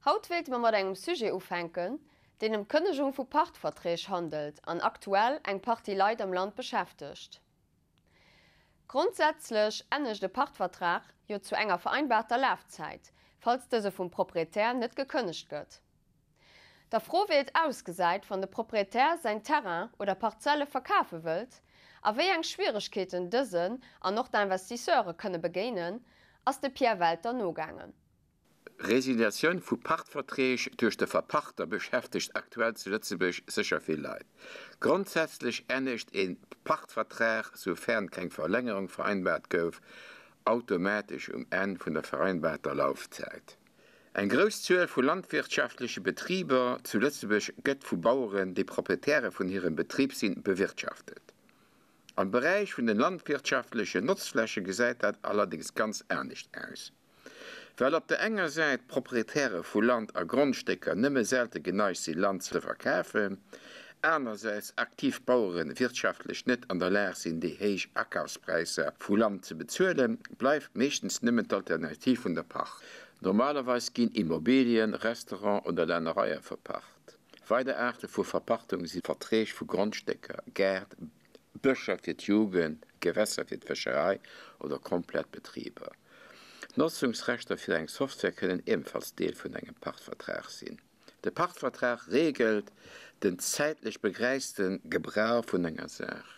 Haut wéilte mer mat engem Sujet ufänken, deen ëm d'Kënnegung vu Pachtverträg handelt an aktuell eng Partie Leit am Land beschäftegt. Grondsätzlech ennegt e Pachtvertrag jo zu enger vereinbarter Lafzäit, falls dëse vum Proprietär net gekënnegt gëtt. Der Fro wéi et ausgesäit, wann de Proprietär säin Terrain oder Parzelle verkafe wëllt, a wéi eng Schwieregkeeten dësen an och d'Investisseure kënne begéinen, ass de Pierre Welter nogaangen. Resiliatioun vu Pachtverträg duerch de Verpachter beschäftegt aktuell zu Lëtzebuerg sécher vill Leit. Grondsätzlech ennegt ee Pachtvertrag, soufern keng Verlängerung vereinbaart gouf, automatesch um Enn vun der vereinbaarter Laufzäit. Eng grouss Zuel vu landwirtschaftleche Betriber zu Lëtzebuerg gëtt vu Baueren, déi Proprietäre vun hirem Betrib sinn, bewirtschaftet. Am Beräich vun den landwirtschaftlechen Notzfläche gesäit dat allerdéngs ganz anescht aus. Well op der enger Säit d'Proprietäre vu Land a Grondstécker nëmme selte geneigt si Land ze verkafen, anersäits aktiv Bauere wirtschaftlech net an der Lag sinn déi héich Akafspräisser vu Land ze bezuelen, bleift meeschtens nëmmen d'Alternativ vun der Pacht. Normalerweis ginn Immobilien, Restaurant oder Lännereie verpacht. Weider Aarte vu Verpachtung si Verträg vu Grondstécker, Gäert, Bëscher fir d'Jugend, Gewässer fir d'Fëscherei oder komplett Betriber. D'Notzungsrechter fir eng Software kënnen ebenfalls Deel vun engem Pachtvertrag sinn. De Pachtvertrag reegelt den zäitlech begrenzte Gebrauch vun enger Saach.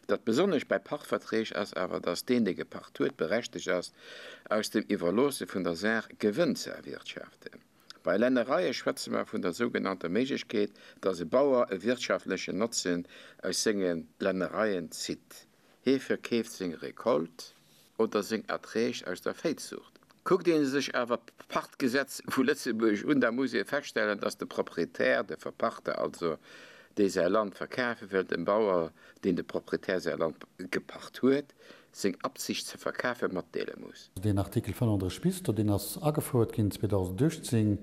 Dat Besonnescht bei Pachtverträg ass awer, dass deen, dee gepacht huet, berechtegt ass, aus dem Iwwerloosse vun der Saach Gewënn ze erwirtschaften. Bei Lännereie schwätze mer vun der sougenannter Méiglechkeet, dass e Bauer e wirtschaftlechen Notzen aus senge Lännereien zitt. Hie verkeeft seng Recolte oder seng Erträg aus der Véizuucht. Kuckt ee sech awer d'Pachtgesetz vu Lëtzebuerg un, da muss ee feststellen, dass de Proprietär, de Verpachter also, dee säi Land verkafe wëll, dem Bauer, deen de Proprietär säi Land gepacht huet, seng Absicht ze verkafe matdeele muss. Deen Artikel 35 bis, deen ass agefouert ginn 2018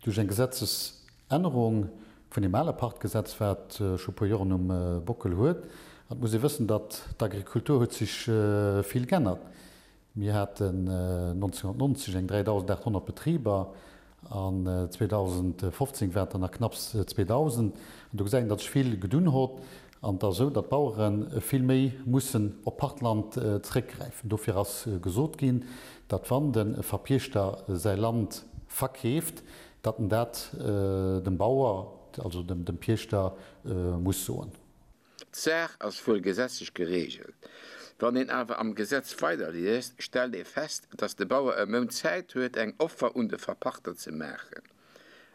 duerch eng Gesetzesännerung vun deem ale Pachtgesetz, wat scho e puer Joren um Bockel huet. An et muss ee wëssen, datt d'Agrikultur huet sech vill g'ännert. Mir haten 1990 eng 3.800 Betriber an 2015 waren et der nach knapps 2.000. An do gesäit een, datt sech vill gedunn hott. An et ass esou, datt d'Bauere vill méi mussen op Pachtland zréckgräifen. Dofir ass gesot ginn, datt wann de Verpiechter säi Land verkeeft, datt en dat dem Bauer, also dem Piechter, muss soen. D'Saach ass wuel gesetzlech gereegelt. Wann een awer am Gesetz weiderliest, stellt ee fest, datt de Bauer e Mount Zäit huet, eng Offer un de Verpachter ze maachen.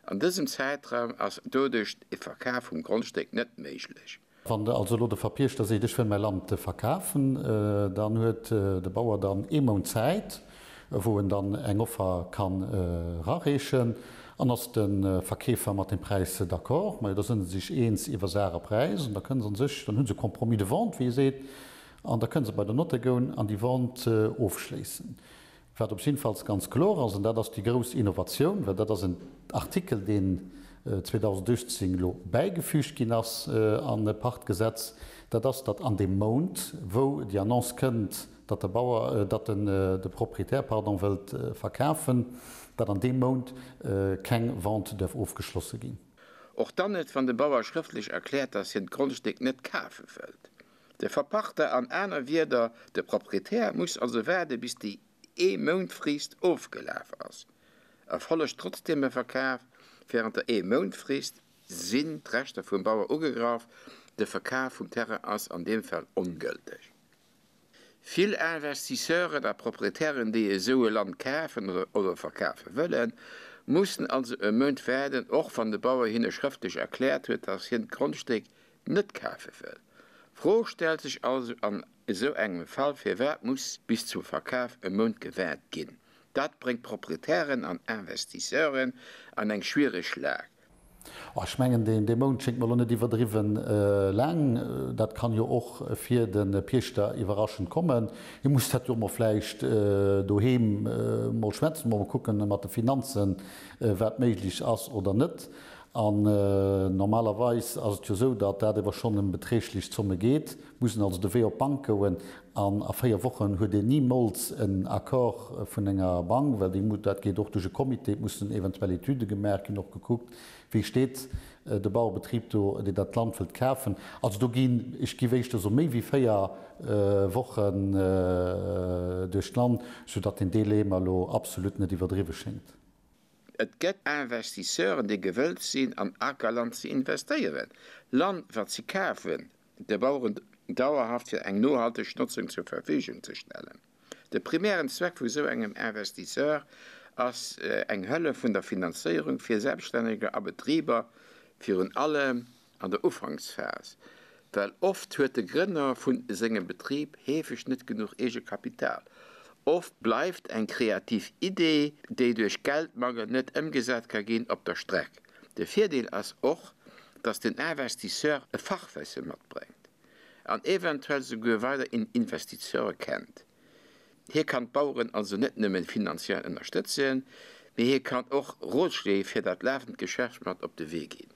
An dësem Zäitraum ass doduerch e Verkaf vum Grondstéck net méiglech. Wann also elo de Verpiechter seet, ech wëll mäi Land verkafen, dann huet de Bauer dann ee Mount Zäit, wou en dann eng Offer kann erareechen. An ass de Verkeefer mat dem Präis d'accord, majo da sënn se sech eens iwwer Saach a Präis an da kënne se sech, dann hu se Compromis de vente, wéi ee seet, an da kënne se bei den Notaire goen an déi Vente ofschléissen. Wat op jiddefalls ganz kloer ass, an dat ass déi grouss Innovatioun, well dat ass en Artikel, deen 2018 elo bäigefügt ginn ass an e Pachtgesetz, dat ass, datt an deem Mount, wou déi Annonce kënnt, datt de Bauer, datt den de Proprietär, pardon, wëllt verkafen, datt an deem Mount keng Vente däerf ofgeschlosse ginn. Och dann net, wann de Bauer schrëftlech erkläert, datt hien d'Grondstéck net kafe wëllt. De Verpachter, an aner Wierder, de Proprietär, muss also waarde bis déi Ee-Mount-Frist ofgelaf ass. Erfollegt trotzdeem e Verkaf wärend der Ee-Mount-Frist, sinn d'Rechter vum Bauer ugegraff, de Verkaf vum Terrain ass an deem Fall ongëlteg. Vill Investisseuren a Proprietären, déi esou e Land kafen oder verkafe wëllen, mussen also e Mount waarden, och wann de Bauer hinne schrëftlech erkläert huet, dass hien d'Grondstéck net kafe wëll. D'Fro stellt sech also an esou engem Fall, Firwat muss bis zum Verkaf e Mount gewaart ginn? Dat bréngt Proprietären an Investisseuren an eng schwiereg Lag. Oh, ech mengen, dee Mount schéngt mer elo net iwwerdriwwen laang. Dat kann jo och fir de Piechter iwwerraschend kommen. Hie muss dat jo emol vläicht doheem emol schwätzen, emol kucken mat de Finanzen, wat méiglech ass oder net. An normalerweis ass et jo esou, datt dat ewer schonn ëm beträchtlech Zomme geet, mussen also de Wee op d'Bank goen an a 4 Wochen huet een nimools en Accord vun enger Bank, well déi, dat geet och duerch e Comité, et mussen eventuell Etüde gemaach ginn, och gekuckt, wéi steet de Bauerebetrib do, deen dat Land wëllt kafen. Also do ginn, ech géif éischter soe méi wéi 4 Wochen duerch d'Land, soudatt deen Délai mer elo absolut net iwwerdriwwe schéngt. Et gëtt Investisseuren, déi gewëllt sinn, an Akerland ze investéieren, Land, wat si kafen, de Baueren dauerhaft fir eng nohalteg Notzung zur Verfügung ze stellen. De primären Zweck vu sou engem Investisseur ass eng Hëllef vun der Finanzéierung fir Selbststänneger a Betriber, virun allem An der Ufanksphas, well oft huet de Grënner vu sengem Betrib heefeg net genuch eege Kapital. Oft bleift eng kreativ Idee, déi duerch Geldmangel net ëmgesat ka ginn, op der Streck. De Virdeel ass och, dass den Investisseur e Fachwësse matbréngt an eventuell souguer weider Investisseure kennt. Hie kann d'Baueren also net nëmmen finanziell ënnerstëtzen, mee hie kann och Rotschléi fir dat lafend Geschäft mat op de Wee ginn.